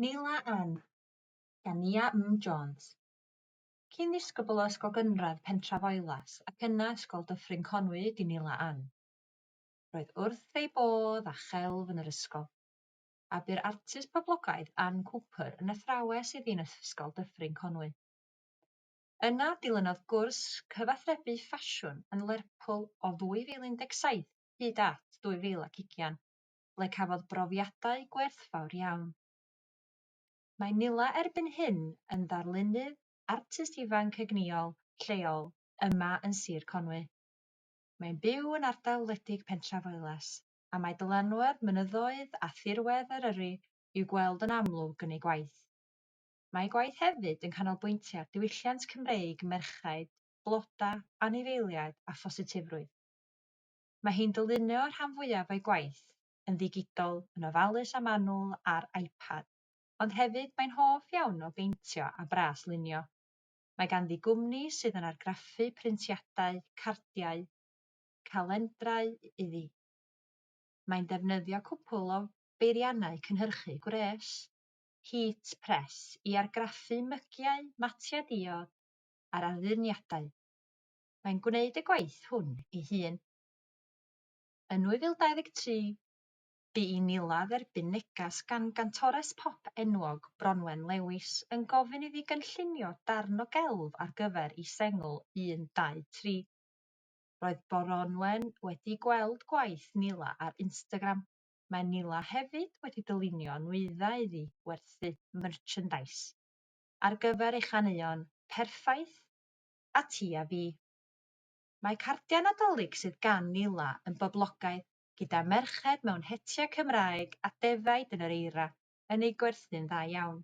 Neila Ann, gan Nia M Jones. Cyn ddisgybl o Ysgol Gynradd Pentref Oelas ac yna Ysgol Dyffryn Conwy ydy Neila Ann. Roedd wrth ei bodd â chelf yn yr ysgol, a bu'r artist poblogaidd Ann Cooper yn athrawes iddi yn Ysgol Dyffryn Conwy. Yna dilynodd gwrs cyfathrebu ffasiwn yn Lerpwl o 2017 hyd at 2020, ble cafodd brofiadau gwerthfawr iawn. Mae Nila erbyn hyn yn ddarlunydd, artist ifanc egnïol, lleol, yma yn Sir Conwy. Mae'n byw yn ardal wledig Pentref Oelas, a mae dylanwad mynyddoedd a thirwedd Eryri i'w gweld yn amlwg yn ei gwaith. Mae ei gwaith hefyd yn canolbwyntio ar diwylliant Cymreig, merchaid, blodau, anifeiliaid a phositifrwydd. Mae hi'n dylunio rhan fwyaf o'i gwaith yn ddigidol, yn ofalus a manwl ar iPad, ond hefyd mae'n hoff iawn o beintio a braslunio. Mae ganddi gwmni sydd yn argraffu printiadau, cardiau, calendrau iddi. Mae'n defnyddio cwpl o beiriannau cynhyrchu gwres, heat press, i argraffu mygiau, matiau diod a'r addurniadau. Mae'n gwneud y gwaith hwn ei hun. Yn 2023, bu i Nila dderbyn neges gan gantores pop enwog Bronwen Lewis yn gofyn iddi gynllunio darn o gelf ar gyfer ei sengl Un Dau Tri. Roedd Bronwen wedi gweld gwaith Nila ar Instagram. Mae Nila hefyd wedi dylunio nwyddau iddi werthu merchandise ar gyfer ei chaneuon "Perffaith" a "Ti a Fi". Mae cardiau Nadolig sydd gan Nila yn boblogaidd, gyda merched mewn hetiau Cymraeg a defaid yn yr eira yn eu gwerthu'n dda iawn.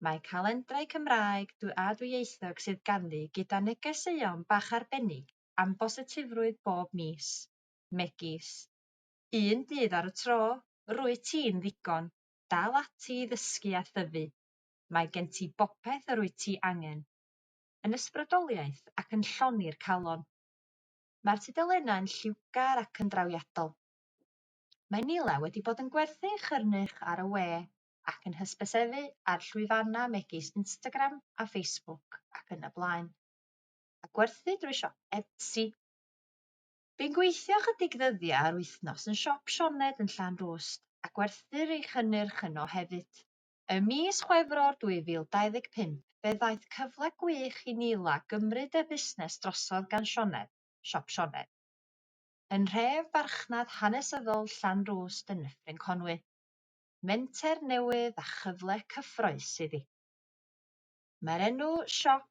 Mae calendrau Cymraeg a dwyieithog sydd ganddi gyda negeseuon bach arbennig am bositifrwydd bob mis, megis Un dydd ar y tro, rwyt ti'n ddigon, dal ati i ddysgu a thyfu, mae gen ti bopeth yr wyt ti angen. yn ysbrydoliaeth ac yn llonni'r calon. Mae'r tudalennau'n lliwgar ac yn drawiadol. Mae Nila wedi bod yn gwerthu ei chyrnych ar y we ac yn hysbysebu ar llwyfannau megis Instagram a Facebook ac yn y blaen, a gwerthu drwy siop Etsy. Bu'n gweithio ychydig ddyddiau yr wythnos yn siop Sioned yn Llanrwst a gwerthir ei chynnyrch yno hefyd. Ym mis Chwefror 2025, fe ddaeth cyfle gwych i Neela gymryd y busnes drosodd gan Sioned, Siop Sioned, yn nhref farchnad hanesyddol Llanrwst yn Nyffryn Conwy. Menter newydd a chyfle cyffrous iddi. Mae'r enw siop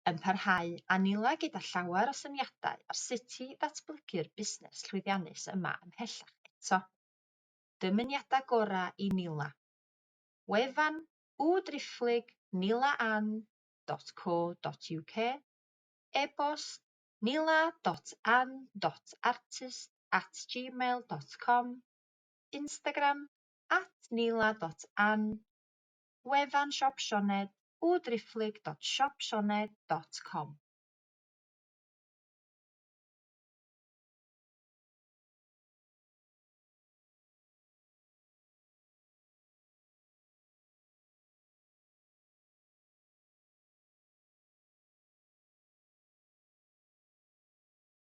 yn parhau a Neela gyda llawer o syniadau ar sut i ddatblygu'r busnes llwyddiannus yma ymhellach eto. Dymuniadau gorau i Neela. Wefan www nilaann.co.uk E-bost neila.ann.artist@gmail.com Instagram @neila.ann Wefan Siop Sioned www.siopsioned.com.